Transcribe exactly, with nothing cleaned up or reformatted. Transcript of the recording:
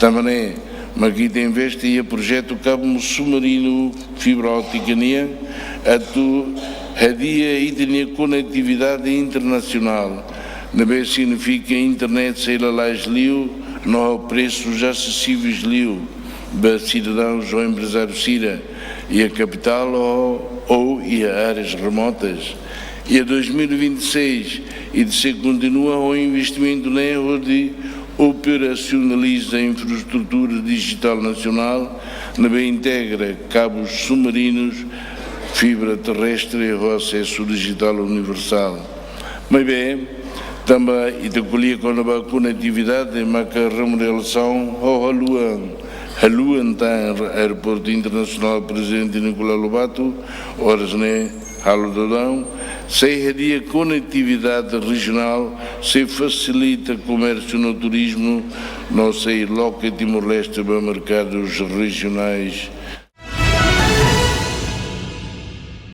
Tanba ne'e mak ita investe iha projetu kabu submarinu fibra óptika nian, atu hadi'a ita-nia konetividade internasionál, ne'ebé signifika internet sei lalais liu, no ho presus asesivis liu ba sidadaun ou emprezáriu sira, iha kapitál ou, ou iha áreas remotas. Iha dois mil e vinte e seis, ita sei kontinua ho investimentu ne'e hodi operasionaliza infraestrutura dijitál nasionál, ne'ebé integra kabus submarinus, fibra terrestre ho asesu dijitál universál. Maibé, tanba ita ko'alia kona-ba konetividade, maka remunerasaun ho haluan, haluan tan Aeroportu Internasionál Prezidente Nicolau Lobato, oras ne'e halo daudaun, sei hadi'a konetividade rejionál, sei fasilita komérsiu no turizmu, no sei loke Timor-Leste ba merkadus rejionais